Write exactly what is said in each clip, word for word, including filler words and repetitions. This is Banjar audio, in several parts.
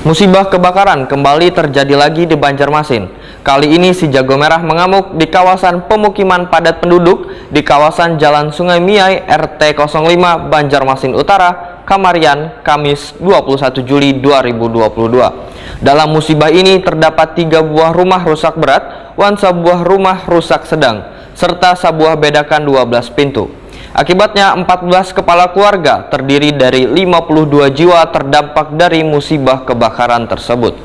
Musibah kebakaran kembali terjadi lagi di Banjarmasin. Kali ini si jago merah mengamuk di kawasan pemukiman padat penduduk di kawasan Jalan Sungai Miai R T kosong lima Banjarmasin Utara, Kamarian, Kamis dua puluh satu Juli dua ribu dua puluh dua. Dalam musibah ini terdapat tiga buah rumah rusak berat wan sabuah rumah rusak sedang, serta sabuah bedakan dua belas pintu. Akibatnya, empat belas kepala keluarga terdiri dari lima puluh dua jiwa terdampak dari musibah kebakaran tersebut.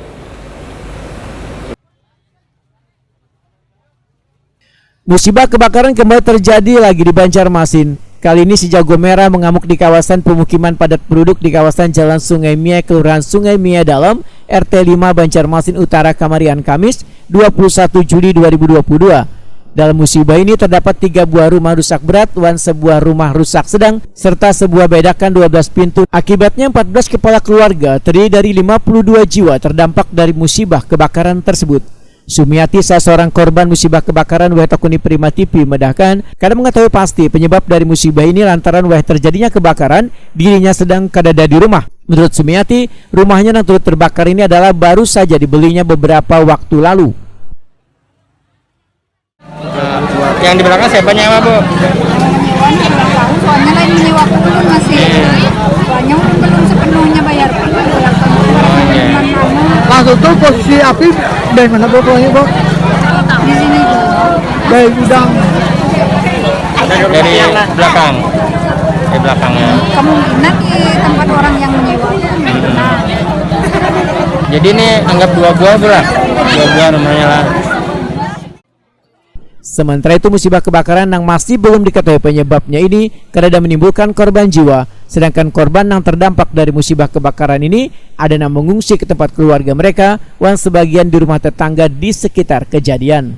Musibah kebakaran kembali terjadi lagi di Banjarmasin. Kali ini si jago merah mengamuk di kawasan pemukiman padat penduduk di kawasan Jalan Sungai Mia, Kelurahan Sungai Mia Dalam, R T lima Banjarmasin Utara, Kamarian, Kamis dua puluh satu Juli dua ribu dua puluh dua. Dalam musibah ini terdapat tiga buah rumah rusak berat wan sebuah rumah rusak sedang serta sebuah bedakan dua belas pintu. Akibatnya empat belas kepala keluarga terdiri dari lima puluh dua jiwa terdampak dari musibah kebakaran tersebut. Sumiati, salah seorang korban musibah kebakaran W Takuni Prima T V, medahkan kada mengetahui pasti penyebab dari musibah ini lantaran W terjadinya kebakaran, dirinya sedang kadada di rumah. Menurut Sumiati, rumahnya yang turut terbakar ini adalah baru saja dibelinya beberapa waktu lalu. Yang di belakang siapanya apa, Bu? Soalnya lain menyewa pun masih banyak pun belum sepenuhnya bayar pun belakang. Oh, iya. Langsung tuh posisi api dari mana, Bu, pulangnya, Bu? Di sini juga. Dari gudang. Dari belakang. Dari belakang ya. Kemungkinan di tempat orang yang menyewa itu. Nah, Jadi ini anggap dua buah, Bu, lah. Dua buah rumahnya lah. Sementara itu, musibah kebakaran yang masih belum diketahui penyebabnya ini kadada menimbulkan korban jiwa, sedangkan korban yang terdampak dari musibah kebakaran ini ada yang mengungsi ke tempat keluarga mereka wan sebagian di rumah tetangga di sekitar kejadian.